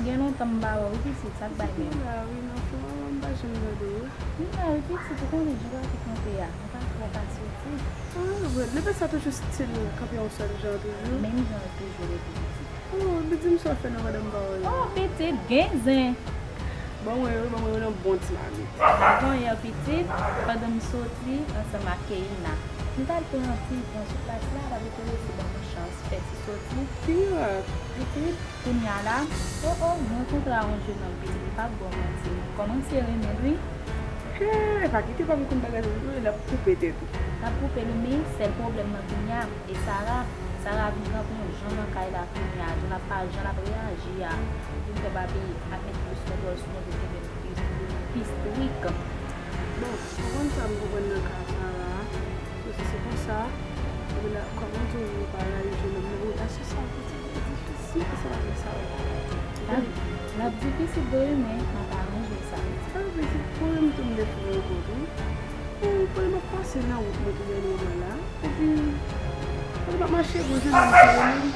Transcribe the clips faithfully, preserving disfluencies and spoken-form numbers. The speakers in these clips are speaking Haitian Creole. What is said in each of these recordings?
Gen lontan m pa wè w wi pitit, sa k bay menm? Mwen la wi, nan fwa m pa janm tande w. M la wi pitit, ou konnen jan trafik lan te ye a, nou pa twò ka soti. Ah, vre, depi sa toujou still kanpe yon sèl jan toujou. Menm jan l toujou rete pitit. Oh, epi di m sa w fè nan pandan m pa wè w la. Oh, pitit, gen zen. Ban mwen yo, ban mwen yo nan bon ti mamit. Avan yè pitit, pandan m soti ansanm ak Keïna, m t al pran ti tan sou plas la, l ap enterese ban mwen chans fè ti soti. Ki mirak, pitit? Kounye a la, oh, oh, m rankontre a yon jenòm pitit, m p ap ba w manti, m kòmanse renmen l wi. Hey, pa kite pa m konn bagay sa, l ap koupe tèt ou. L ap koupe li, men sèl pwoblèm nan kounye a, e Sara, Sara vin kanpe yon jan nan kay la kounye a, jan l ap pa, jan l ap reyaji a, vin fè papi ap met plis kontwòl sou mwen pou kenbe m plis, plis strik. Bon, ou konn sa m konprann nan ka Sara a, paske se konsa, epi la, kòman di w pa rayi jenòm nan, relasyon sa a, se difisil ansanm avèk Sara. L ap, l ap difisil vre wi, men m ap aranje sa. Sa vle di, mwen menm tou m gen fè yon kont wi. Bon, kote m ap pase nan wout mwen tou dènyèman la. Epi, kote m ap mache, bon, jenòm sa yo menm,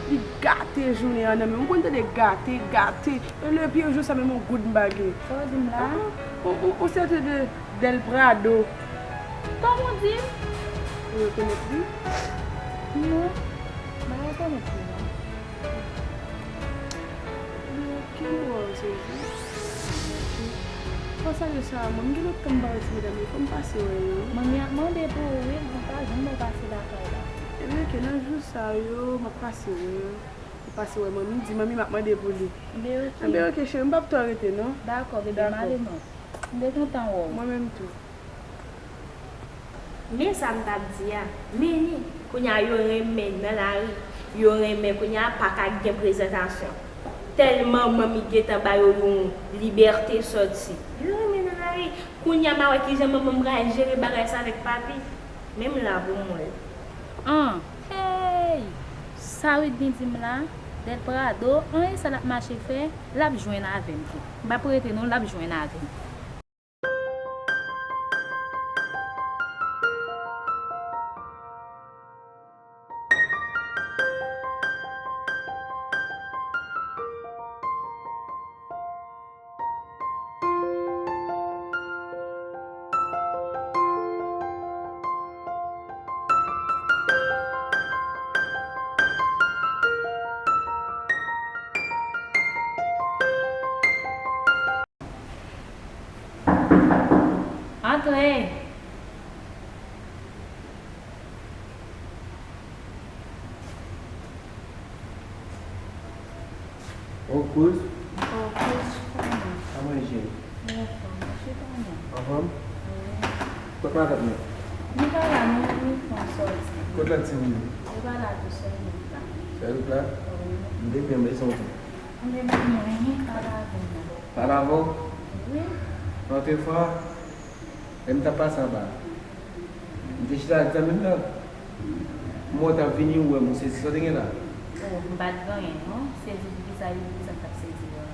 li gate jounen an nan men m. Ou konn tande gate, gate. E le pire jou sa menm yon goud m pa gen. Sa w di m la? Ah, on, on, on certain de Del Prado. Kòman w di? Ou rekonèt li? Non, m pa rekonèt li non. Ki bò w sezi? Fò salye sa, mwen, m gen lontan m pa wè ti medam yo, fò m pase wè yo. Manmi ap mande pou ou wi, m pa janm wè w pase lakay la. Ebyen, oke, nan jou sa yo, m ap pase wè yo. M pase wè manmi, di manmi m ap mande pou li. Enben, oke. Enben, oke, cheri, m p ap twò rete, non. Dakò, bebe, m ale non. M te kontan wè w. Mwen menm tou. Men sa m t ap di a, men ni, kounye a yo renmen nan lari, yo renmen kounye a pa ka gen prezantasyon. Tèlman manmi gentan ba yo yon libète sòti. Yo renmen nan lari. Kounye a m a wè kijan manman m pral jere bagay sa avèk papi. Men m la pou m wè l. An, hey! Sa Whitney di m la, Del Prado, an e sa l ap mache fè, l ap jwenn avè m tou. M p ap rete non, l ap jwenn avè m. Antre! O kouz. O kouz, kòman? Kòman je? Mwen anfòm, mwen chita non. Anfòm? Wi. Kot matant mwen? Li pa la non, li fè yon sòti. Kot lòt timoun yo? Yo pa la tou, sèl Luc la. Sèl Luc la? Wi. M te byen bezwen w tou. M te byen, men pale avè m non. Pale avè w? Wi. Lòt fwa, lè m t ap pase anba, m te chita ak zanmi m nan. M wè w t ap vini, ou wè m, ou sezi, sa w te gen la? Oh, m pa t gen anyen non. Sezi poukisa, poukisa m t ap sezi wè w?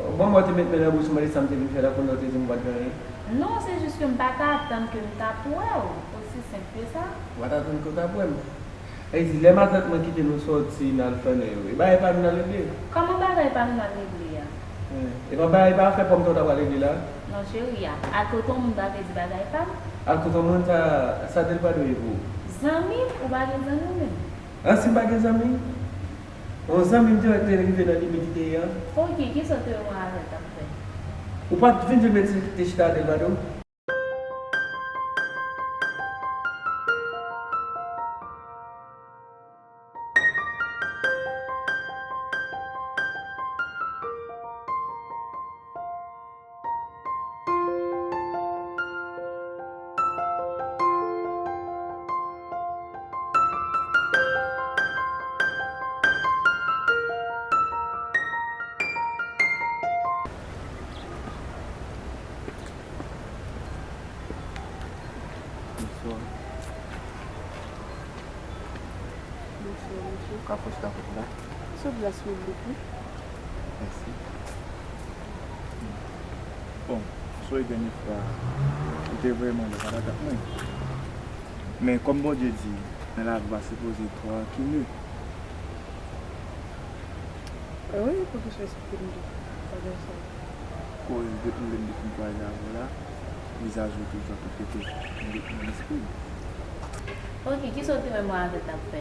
Oh, bon, mwen te met men nan bouch mwen, e sa m te vin fè la, kounye a w te di m ou pa t gen anyen? Non, se jis ke m pa t atann ke m t ap wè w. Osi senp ke sa. Ou pa t atann ke w t ap wè m? Sa vle di, lè matant mwen kite nou sòti n al flannen yo, e bagay pa nou n al regle? Kòman bagay pa nou n al regle a? Eh, e pa bagay pa afè pòm tè w ta pral regle la? Non, cheri a. Al kote yon moun pa vle di bagay pa m. Al kote yon moun, sa, sa Del Prado ye pou ou? Zanmi m? Ou pa gen zanmi ou menm? An, si m pa gen zanmi? Yon zanmi m dirèk te rive nan limit li te ye an. Ok, kisa w te wè avè l t ap fè? Ou pa t vin di m mèt te chita a Del Prado? Bonswa. Bonswa, mesye. Ou ka fè chita kote la. Sou plas piblik, wi. Mèsi. Bon, sou dènye fwa, ou te vrèman lè pa dakò ak mwen. Men kòm Bondye di, nan lavi w pa sipoze twò rankine. Wi, pou ki sa eksplike m tout bagay sa yo? Koz depi lè m te fin kwaze avè w la, vizaj ou toujou ap repete nan, nan lespri m. Ok, kisa w te wè mwen avè l t ap fè?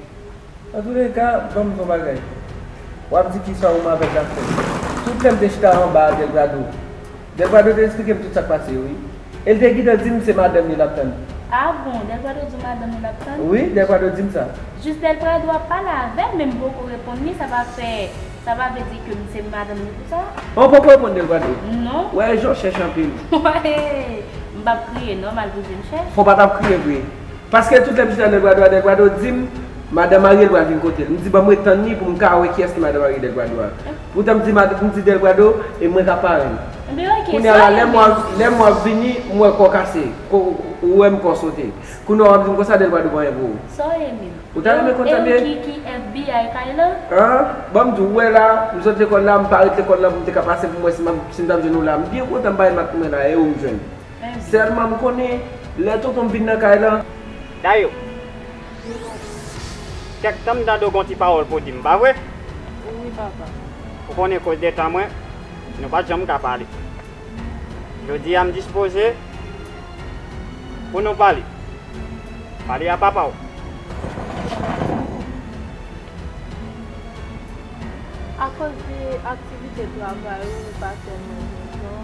Antouleka, ban m di w yon bagay. W ap di kisa w wè mwen avè l t ap fè. Tout lè m te chita anba a Delgado, Delgado te eksplike m tout sa k pase yo, wi. E l te gentan di m se madanm li l ap tann. Ah bon, Delgado di w madanm li l ap tann? Wi, Delgado di m sa. Jis Delgado ap pale avè m, men m poko reponn li, sa pa fè, sa pa vle di ke m se madanm li pou sa. An, w poko reponn Delgado? Non. Wè, jan w chèch anpil. Wè, m p ap kriye, nòmal pou di m chèch. Fò w pa t ap kriye vre. Paske tout lè m chita Delgado a, Delgado di m, madanm mari l pral vin kote l. M di, ban m ret tann li pou m ka wè kiyès ki madanm mari Delgado a. Poutan m di, mad- m di Delgado, e mwen k ap parenn. Ebyen, ok, kounye a la, lè m wè, lè m wè w ap vini, m wè kò w kase. Kò, ou wè m kò w sote. Kounye a w ap di m konsa, Delgado pa anyen pou ou. Sa w ye menm? Ou ta renmen konn sa m ye? E w ki, ki F B I kay lan? An? Ban m di w, ou wè la, m sot lekòl la, m pa ret lekòl la pou m te ka pase pou m wè si m ap, si m t ap jwenn ou la. M byen kontan m pa ret mat pou mwen la, e ou m jwenn. Sèlman m konnen, lè tonton m vin nan kay lan. Dayo, kèk tan m tande w gen yon ti pawòl pou w di m, pa vre? Wi, papa. Ou konnen koz de tan mwen, nou pa t janm ka pale. Jodi a m dispoze pou nou pale. Pale a papa w. Akoz de aktivite travay ou, ou pa fè mwen gen tan.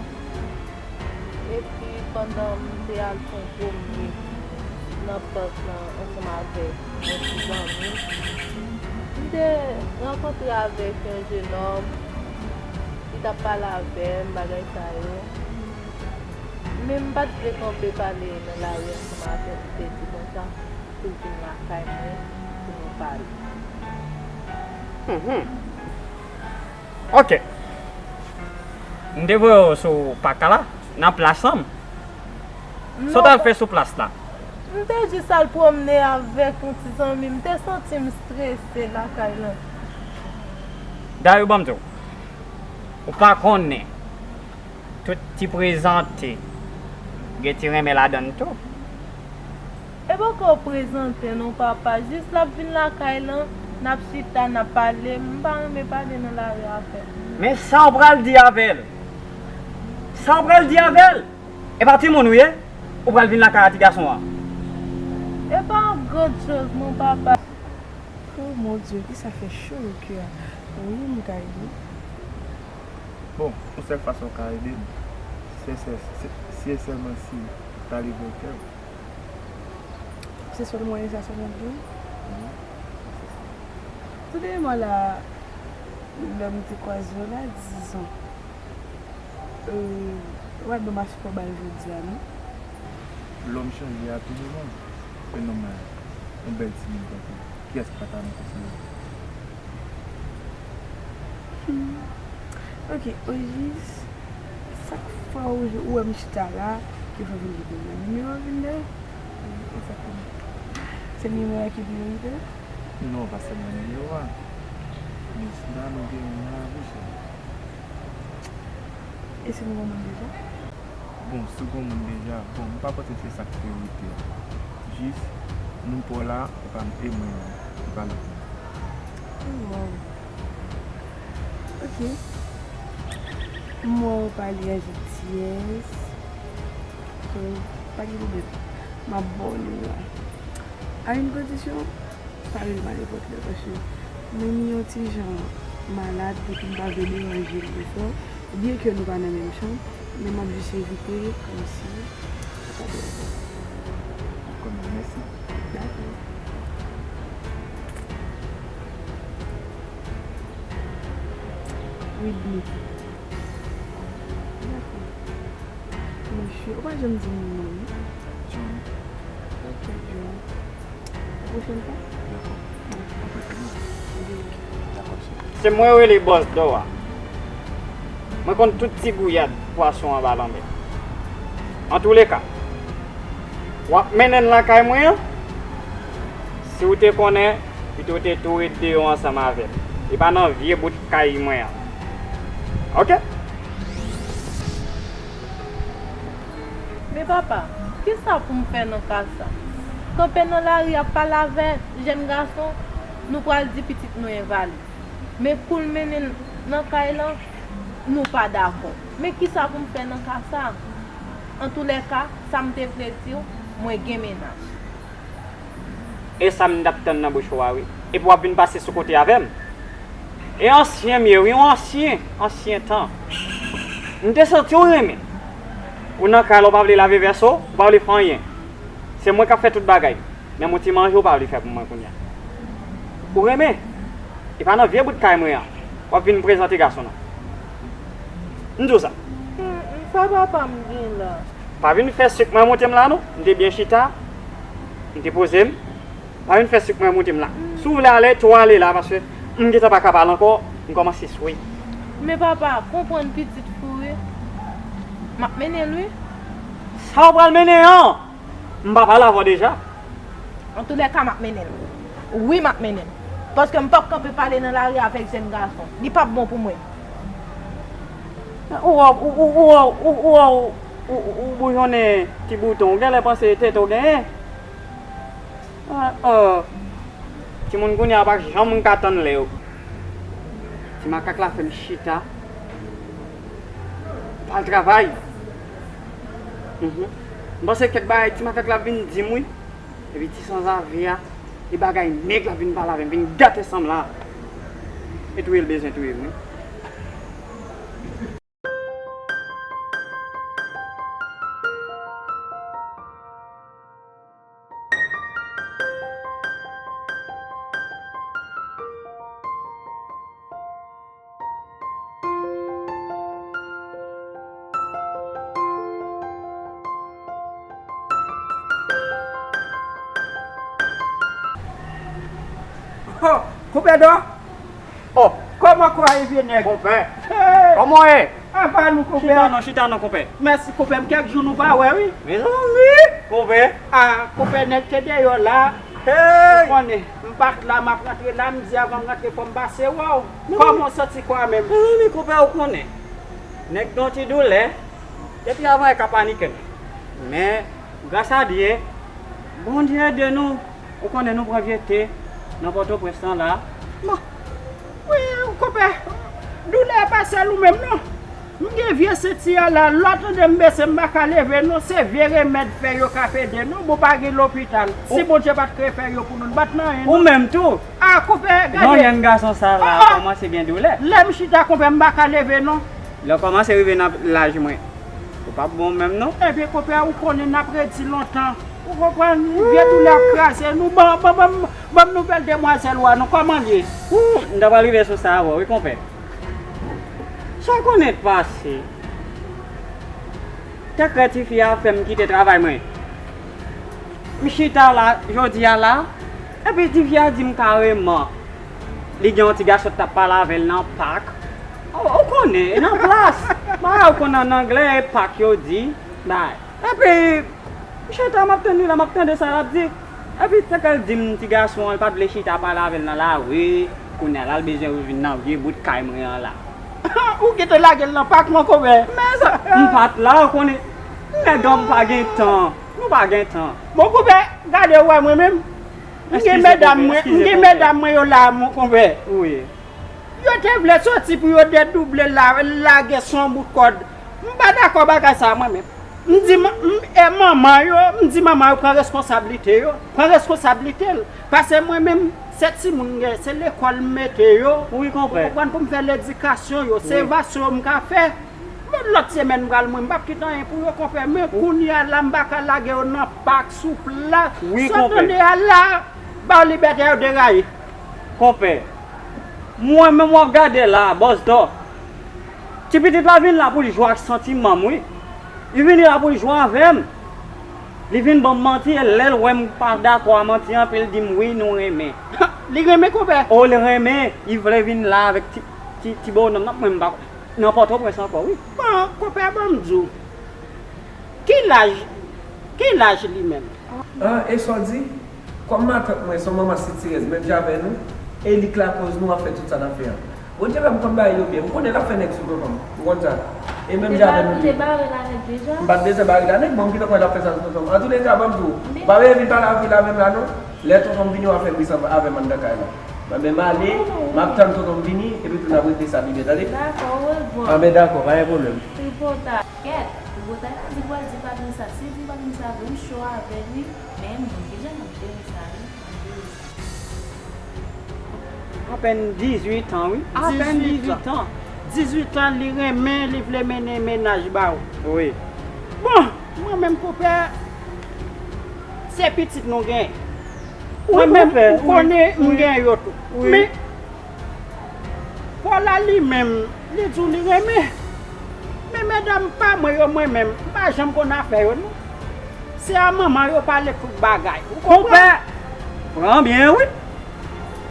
Epi pandan m te al fè yon pwomnen nan pak lan ansanm avèk yon ti zanmi, m te rankontre avèk yon jenòm, li t ap pale avè m, bagay sa yo. Men m pa t vle kanpe pale nan lari ansanm avè l, m te di konsa pou l vin lakay mwen pou nou pale. Mhm. Ok. M te voye w sou pak la, nan plas lan. Sa w t al fè sou plas la? M te jis al pwomne avèk yon ti zanmi m, m te santi m strese lakay lan. Dayou, ban m di w, ou pa konnen, tout ti prezante gen ti renmen ladan l tou. E poko prezante non, papa. Jis l ap vin lakay lan, n ap chita, n ap pale. M pa renmen pale nan lari avè l. Men sa w pral di avè l? Sa w pral di avè l? E pa timoun ou ye? Ou pral vin lakay a ti gason an? E pa yon grann choz non, papa. Oh mon Dieu, ki sa fè cho nan kè a. Wi, m ka ede. Bon, yon sèl fason w ka ede m, se, se, se, si e sèlman si w ta livre kè w. Se sèl mwayen sa sèlman w gen? Wi, se sa. Tou dèyèman la, lè m te kwaze w la, dizon, euh, ou pa t ban m aspè w ba l jodi a, non? Lòm chanje a tou souvan. E nonm lan, yon bèl timoun tankou w. Kiyès ki pa ta renmen konsa? Hmm. Ok, ojis, sak fè w, ou wè m chita la, ki fè w vin di pou mwen? Nimewo vennde? Wi, egzakteman. Se nimewo a ki priyorite? Non, pa sèlman nimewo a. Men chita nou gen nan lavi, cheri. E si nou gen moun deja? Bon, si w gen moun deja, bon, m pa panse se sa k priyorite a. Jis, moun pa w la, e pa m, e mwen menm, e pa lòt moun. Oh, wow. Ok. M wè w pale a Jetyès. So, pa gen pwoblèm. M ap ba w li la. A yon kondisyon, pa rele m a nenpòt lè, paske mwen ni yon ti jan malad, epi m pa vle deranje l de fò. Byenke nou pa nan menm chanm, men m ap jis evite kòmsi ou pa deranje. Dakò, mèsi. Dakò. Widney. Dakò. Mesye, ou pa janm di m non, wi. John. Ok, John. Pwochèn fwa? Dakò. Dakò, cheri. Se mwen rele bòs dò a. Mwen konn tout ti gouyad pwason anba lanmè. Antouleka, w ap mennen l lakay mwen an? Si w te konnen, pito w te tou ret deyò ansanm avè l. E pa nan vye bout kay mwen an. Ok? Men papa, kisa pou m fè nan ka sa? Kanpe nan lari ap pale avè jèn gason, nou pral di pitit nou envalid. Men pou l mennen l Nan kay lan, nou pa dakò. Men kisa pou m fè nan ka sa? Antoulèka, sa m te vle di w, mwen gen mennaj. E sa m t ap tann nan bouch ou a wi. Epi w ap vin pase sou kote avè m. E ansyen m ye wi, yon ansyen, ansyen tan. M te santi w renmen. Ou nan kay la, ou pa vle lave vès ou, ou pa vle fè anyen. Se mwen k ap fè tout bagay. Menm yon ti manje ou pa vle fè pou mwen kounye a. Ou renmen. E pa nan vye bout kay mwen an w ap vin prezante gason nan. M di w sa. Hmm, sa papa m gen la. Pa vin fè sik mwen monte m la non. M te byen chita. M te poze m. Pa vin fè sik mwen monte m la. Si w vle ale, tou ale la paske m gentan pa ka pale ankò. M kòmanse swe. Men papa, konprann pitit foure. M ap mennen l wi. Sa w pral mennen an? M pa pale avè w deja? Antoulèka, m ap mennen l. Wi, m ap mennen l. Paske m p ap kanpe pale nan lari avèk jèn gason. Li p ap bon pou mwen. Ou wè, ou, ou, ou, ou, ou, ou, ou, ou boujonnen ti bouton. Ou genlè panse tete w genyen. Ah, oh. Timoun kounye a pa janm ka tann lè yo. Ti makak la fè m chita. Pral travay. Mhm. M panse kèk bagay ti makak la vin di m wi. Epi ti sanzave a, e bagay nèg la vin pale avè m, vin gate san m la. E touye l bezwen touye m wi. Oh, konpè Dò? Oh, kòman kò a ye vye nèg? Konpè, kòman w ye? Apa nou konpè? Chita non, chita non konpè. Mèsi konpè m, kèk jou nou pa wè wi. Mezanmi, konpè. Ah, konpè nèg te deyò la. Hey! Ou konnen, m pa t la, m ap rantre la, m di avan m rantre fò m pase wè w. Kòman w santi kò a menm? Mezanmi konpè, ou konnen. Nèg gen yon ti doulè. Depi avan e ka panike m. Men, gras a Dye, Bondye ede nou. Ou konnen nou pran vye te nan Pòtoprens lan la. Bon, wi, konpè, doulè a pa sèl ou menm non. M gen vye senti a la, lè w tande m bese m pa ka leve non, se vye remèd fè yo k ap ede nou, bon pa gen lopital. Si Bondye pa t kreye fè yo pou nou, n pa t nan anyen non. Ou menm tou. Ah, konpè, gade. Non, jèn gason sa la kòmanse gen doulè. Lè m chita, konpè, m pa ka leve non. Lè w kòmanse rive nan laj mwen, ou p ap bon menm non. Ebyen, konpè, ou konnen n ap redi lontan. Ou konprann? Vye doulè ap kraze nou. Ban, ban, ban, ban m nouvèl demwazèl ou a non, kòman l ye? Ooh, m ta pral rive sou sa avè w wi, konpè. Sa w konnen k pase? Sekrè tifi a fè m kite travay mwen. M chita la, jodi a la, epi tifi a di m kareman li gen yon ti gason k t ap pale avè l nan pak. Ou, ou konnen, e nan plas. Bagay ou konn ann anglè, e pak yo di. Bay. Epi, m chita, m ap tann li la, m ap tande sa l ap di. Epi, tank l di m ti gason an, l pa t vle chita pale avè l nan lari, kounye a la, l bezwen revin nan vye bout kay mwen an la. Ou gentan lage l nan pak, mon konpè. Men sa, m pa t la, ou konnen, nèg an m pa gen tan. Nou pa gen tan. Bon, konpè, gade, ou wè mwen menm. M gen medam mwen, m gen medam mwen yo la, mon konpè. Wi. Yo te vle soti pou yo dedouble la, lage sou yon bout kòd. M pa dakò bagay sa a mwen menm. M di m, m, e manman yo, m di manman yo pran reskonsablite yo. Pran reskonsablite l. Paske mwen menm, se timoun m gen, se lekòl m mete yo. Wi, konpè. Ou konprann, pou m fè ledikasyon yo. Se evasyon yo m ka fè. Men lòt semèn m pral mwen, m p ap kite anyen pou yo, konpè. Men kounye a la, m pa ka lage yo nan pak, sou plas. Wi, konpè. Sa w tande a la, ba yo libète a, yo deraye. Konpè, mwen menm w ap gade la, Bòs Dò. Ti pitit la vin la pou l jwe ak santiman m, wi. Li vini la pou l jwe avè m. Li vin ban m manti, e lè l wè m pa dakò a manti an, epi l di m, wi, nou renmen. Li renmen, konpè? O, l renmen. Li vle vin la avèk ti, ti, ti bonòm nan, mwen m pa nan Pòtoprens ankò, wi. Bon, konpè, ban m di w. Ki laj, ki laj li menm? Ah, e sa w di? Kòm matant mwen se yon manman sitirèz, menm jan avè nou, e li k lakoz nou ap fè tout sa n ap fè an. Bondye fè m konn bagay yo byen. M konnen l ap fè nèg sou tonton m. Ou konn sa. E menm jan avè nou tou. Ou te bare l a nèg deja? M pa t bezwen bare l a nèg, men m gentan kwè l ap fè sa sou tonton m. Antouleka, ban m di w, ou pa bezwen vin pale anpil avè m la non. Lè tonton m vini, w a fè bri san avè m anndan kay la. Anben m ale, m ap tann tonton m vini, epi tou n ap regle sa pi byen, tande? Dakò, orevwa. Anben dakò, pa gen pwoblèm. Tripotay. Kèt, tripotay la di pral di Patricia, si l di Patricia vre, m cho avè l wi, men m wè kijan n ap jere sa wi. Apèn dizuit an, wi. Apèn dizuit an. Dizuit an, li renmen, li vle mennen mennaj ba ou. Wi. Bon, mwen menm, konpè, se pitit nou gen. Wi, mwen menm, konpè, ou konnen m gen yo tou. Wi. Men, Paula li menm, li di w li renmen. Men medam pa mwen yo, mwen menm, m pa janm konn afè yo, non. Se a manman yo pale tout bagay. Ou konprann? Konpè, pran byen, wi.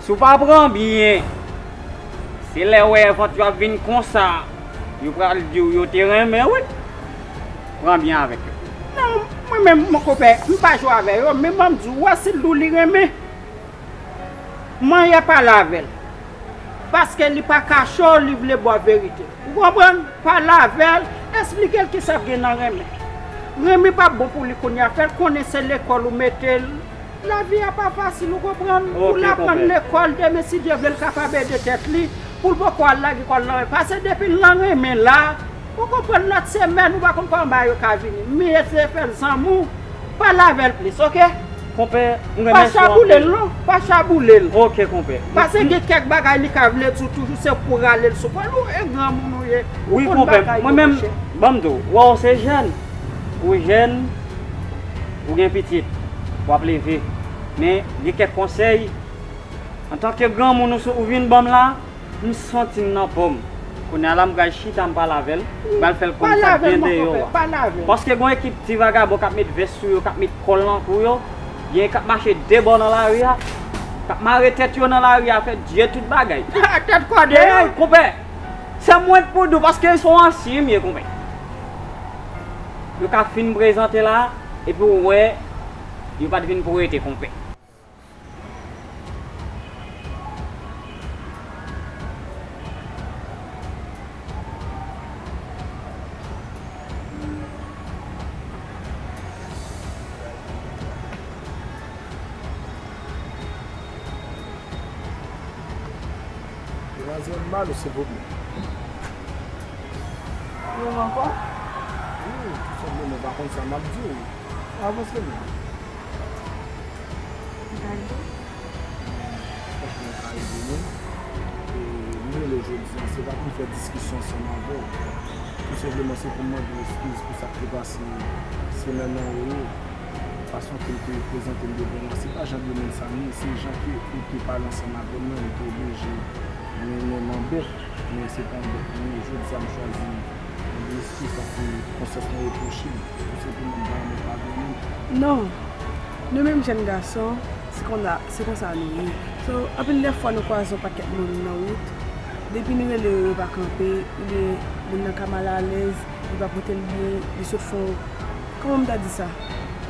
Si w pa pran byen, se lè w wè vant yo ap vin konsa, yo pral di w yo te renmen, wi. Pran byen avèk yo. Non, mwen menm, mon konpè, m pa jwe avè yo, men ban m di w, wè si l di w li renmen. Manyen pale avè l. Paske li pa kache w, li vle ba w verite. Ou konprann? Pale avè l, esplike l kisa k gen nan renmen. Renmen p ap bon pou li kounye a, fè l konnen se lekòl ou mete l. Lavi a pa fasil, ou konprann? Pou l aprann lekòl, demen si Dye vle, l kapab ede tèt li, pou l poko al lage kò l nan renmen. Paske depi l nan renmen la, ou konprann, lòt semèn, ou pa konn kòman bagay yo ka vini. Men eseye fè l zanmi w, pale avè l plis, oke? Konpè, m renmen sa anpil. Pa chaboule l non, pa chaboule l. Oke, konpè. Paske gen kèk bagay li ka vle di w toujou, se pou rale l sou kò l, ou e granmoun ou ye. Wi, konpè, mwen menm, ban m di w, wè w se jèn, ou jèn, ou gen pitit, w ap leve. Men, gen kèk konsèy, antanke granmoun ou, ou vin ban m la, m santi m nan po m. Kounye a la, m pral chita, m pale avè l, m pral fè l konn sa k gen deyò a. Paske gen yon ekip ti vagabon k ap met vès sou yo, k ap met kòl nan kou yo, gen k ap mache de bò nan lari a, k ap mare tèt yo nan lari a, fè Dye tout bagay. Tèt kòde yo. Ey, konpè, se mwen k pou di w, paske se yon ansyen m ye, konpè. Yo ka fin prezante la, epi w wè, yo pa t vin pou rete, konpè. Demwazèl Malo, silvouplè. Wi, ankò? Wi, tou senpleman, pa konn sa m ap di w. Avanse non. Franchman, w ka ede mwen. E, m rele w jodi a, se pa pou m fè diskisyon ansanm avè w. Tou senpleman, se pou m mande w eskiz pou sa k te pase semèn nan, wi. Fason ke l te prezante m devan w an, se pa jan de moun sa m ye, se jan ke ou te pale ansanm avè m nan, m te oblije mennen m an bèt, men se pa yon bèt mwen ye. Jodi a, m chwazi mande eskiz paske konsyans mwen repwoche m. Tou senpleman, m pa renmen padone m. Non. Nou menm jèn gason, se konsa, se konsa nou ye. So, anpil de fwa nou kwaze yon pakèt moun nan wout, depi n rele yo, yo pa kanpe, oubyen moun nan ka malalèz, li pa pote l byen, li sot fè yon, kòman m ta di sa?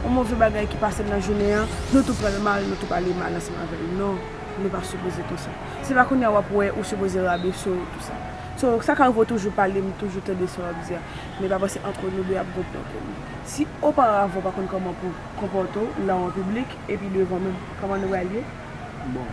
Yon move bagay ki pase l nan jounen an, nou tou pran l mal, nou tou pale mal ansanm avè l. Non, nou pa sipoze konsa. Se pa kounye a w ap wè ou sipoze rabese w, tou sa. So, sa ka rive w toujou pale, m toujou tande sa w ap di a. Men pa panse antre nou de ap gonfle antre nou. Si oparavan w pa konn kòman pou konpòte w la an piblik, epi devan menm, kòman nou pral ye? Bon,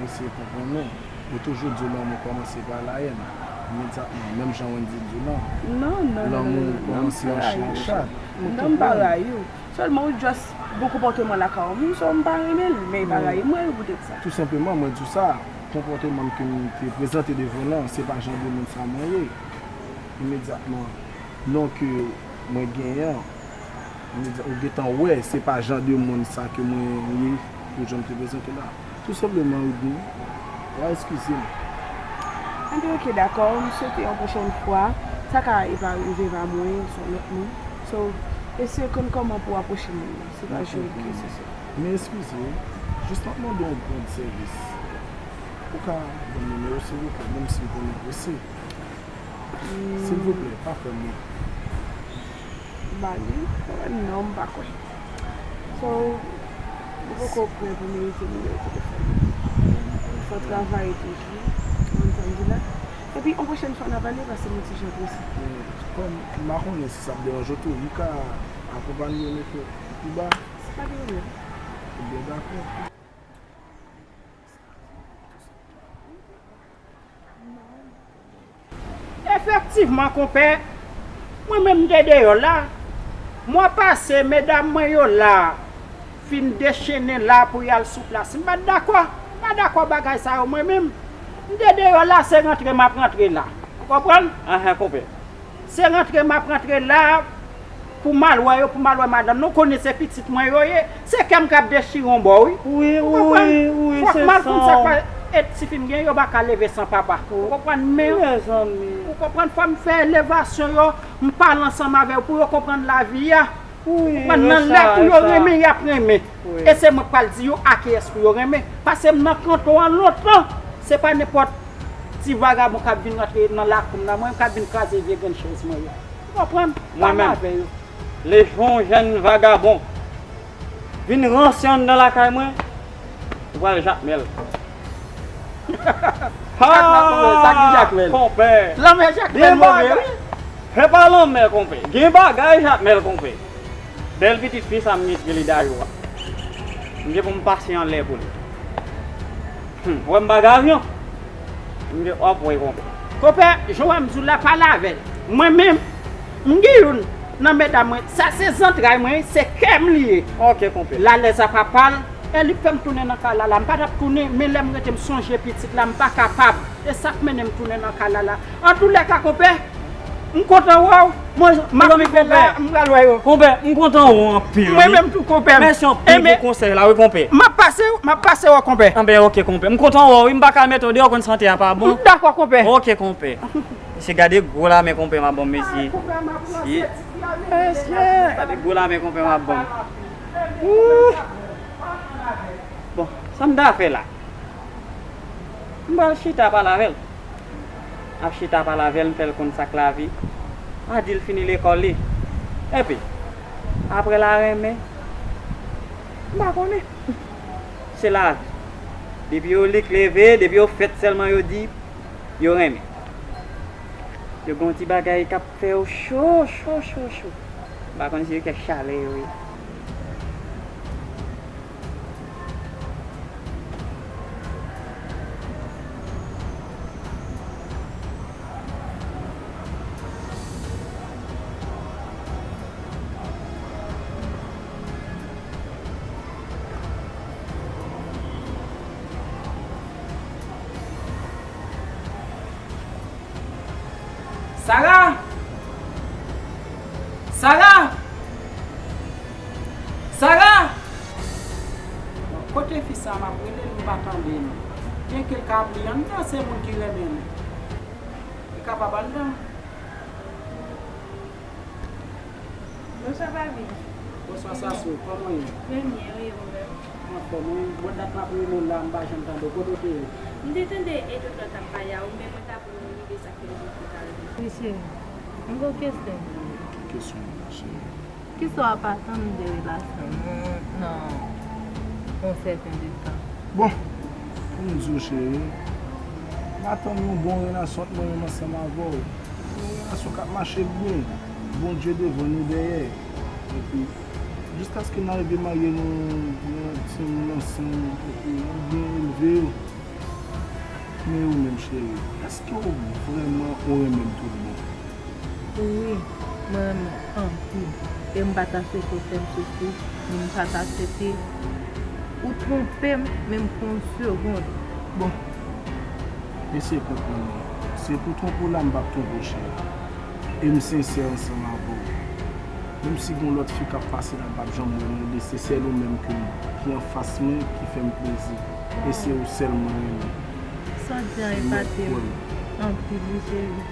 mesye, konprann nou. Yo toujou di w lanmou kòmanse pa la haine. Imedyatman, menm jan Wendy di w lan, non, non, non, lanmou kòmanse an chen ak chat. Non, m pa rayi w. Sèlman ou just gon konpòteman lakay yon moun, so m pa renmen l, men pa rayi mwen wi poutèt sa. Tou senpleman, mwen di w sa, konpòteman ke m te prezante devan w lan, se pa jan de moun sa mwen ye. Imedyatman, non ke mwen genyen an, imedyat-, ou gentan wè se pa jan de moun sa ke mwen ye, pou jan m te prezante la. Tou senpleman, Widney, w a eskize m. Anben, oke, dakò, m swete yon pwochèn fwa, sa ka e pa rive pa mwen, se yon lòt moun. So, eseye konn kòman pou w apwoche moun nan, se pa jwe ke se sa. Men eskize, jis m ap mande w yon grann sèvis. Ou ka ban m nimewo w, silvouplè, menm si m konnen w prese. Silvouplè, pa fè m wont. M pa li. Non, m pa kwè. So, ou poko prè pou merite nimewo telefòn. Fò travay toujou. Ou konn sa m di la? Epi, yon pwochèn fwa n a pale, paske m yon ti jan prese. Kòm m pa konnen si sa ap deranje w tou, m ka akonpanye w mete pi ba? Se pa gen pwoblèm. Ebyen, dakò. Efektivman, konpè, mwen menm m te deyò la. Mwa pase, medam mwen yo la fin dechennen la pou y al sou plas. M pa t dakò. M pa dakò bagay sa yo, mwen menm. M te deyò la, se rantre m ap rantre la. Ou konprann? Ahan, konpè. Se rantre m ap rantre la pou m al wè yo, pou m al wè madanm nan. Ou konnen se pitit mwen yo ye. Se kè m k ap dechire yon bò, wi. Wi, wi, wi, se sa. Fòk m al konn sa k pa, e ti fi m gen, yo pa ka leve san papa. Ou konprann? Men, ou konprann, fò m fè elevasyon yo, m pale ansanm avè yo pou yo konprann lavi a. Ou konprann? Nan lè pou yo renmen, y ap renmen. E se mwen k pral di yo a kiyès pou yo renmen. Paske m nan kanton an lontan. Se pa nenpòt ti vagabon k ap vin rantre nan lakou m nan, mwen k ap vin kraze vye grenn chèz mwen yo. Ou konprann? Pale avè yo. Lejon jèn vagabon vin ranse anndan lakay mwen, ou pral jakmèl. Sa k la konpè, sa ki jakmèl? Konpè. Lanmè jakmèl move, wi. Se pa lanmè, konpè. Gen bagay jakmèl, konpè. Bèl pitit fi sa m gen ki rele Dayou a. M gen pou m pase anlè pou li. Hmm, ou wè m pa gen avyon? M gen òp, wi, konpè. Konpè, jan w wè m di w la, pale avè l. Mwen menm, m gen youn nan medam mwen. Sa se zantray mwen, se kè m li ye. Ok, konpè. Lalèz a papa l, e li k fè m tounen nan kay la la. M pa t ap tounen, men lè m rete, m sonje pitit la, m pa kapab. E sa k mennen m tounen nan kay la la. Antoulèka, konpè, m kontan wè w. Mwen, m ap rive la, m pral wè yo. Konpè, m kontan wè w anpil, wi. Mwen menm tou, konpè. Mèsi anpil pou konsèy la, wi, konpè. M ap pase, m ap pase wè w, konpè. Anben, ok, konpè. M kontan wè w, wi, m pa ka mete w deyò, w konn sante a pa bon. M dakò, konpè. Ok, konpè. Mesye, gade gwo lamen konpè m ap ban m, mesye. Mesye. Gade gwo lamen konpè m ap ban m. Ooh. Bon, sa m ta fè la? M pral chita pale avè l. M ap chita pale avè l, m fè l konn sa k lavi. M a di l fini lekòl li. Epi, apre l a renmen. M pa konnen. Se lavi. Depi yo lik leve, depi yo fèt sèlman yo di yo renmen. Yo gen yon ti bagay k ap fè yo cho, cho, cho, cho. M pa konn si se kèk chalè yo ye. Sara! Sara! Sara! Bon, kote fi sa a? M ap rele l, m pa tande l. Byenke l ka ap li anndan, se moun ki renmen l. Li kapab anndan. Bonswa, papi. Bonswa, Sasou. Kòman w ye? Mwen byen, wi, ou menm? Mwen anfòm, wi. Bon, dat m ap rele w la, m pa janm tande w. Kote w te ye? M te tande e tonton t ap pale a ou, men mwen t ap rele w, li de sa k fè m te pale. Wi, cheri. Mwen gen yon kesyon pou ou. Kesyon? Cheri. Kisa w ap atann de relasyon nou nan yon sèten de tan? Bon, pou m di w, cheri, m atann yon bon relasyon ant mwen menm ansanm avè w. Yon relasyon k ap mache byen, Bondye devan nou dèyè. Epi, jiskaske n a rive marye, nou, nou timoun ansanm, epi nou byen elve yo. Men ou menm, cheri, èske w vrèman ou renmen m tout bon? Wi, mwen renmen w anpil. E m pa ta swete w fè m soufri, ni m pa ta swete ou twonpe m, menm pou yon segonn. Bon, eseye konprann mwen. Se pou twonpe w la, m p ap twonpe w, cheri. E m sensè ansanm avè w. Menm si gen yon lòt fi k ap pase la, m p ap janm wè l, men se sèl ou menm ke m, ki anfas mwen, ki fè m plezi. E se ou sèl mwen renmen. Sa w di a epate m anpil, wi, cheri.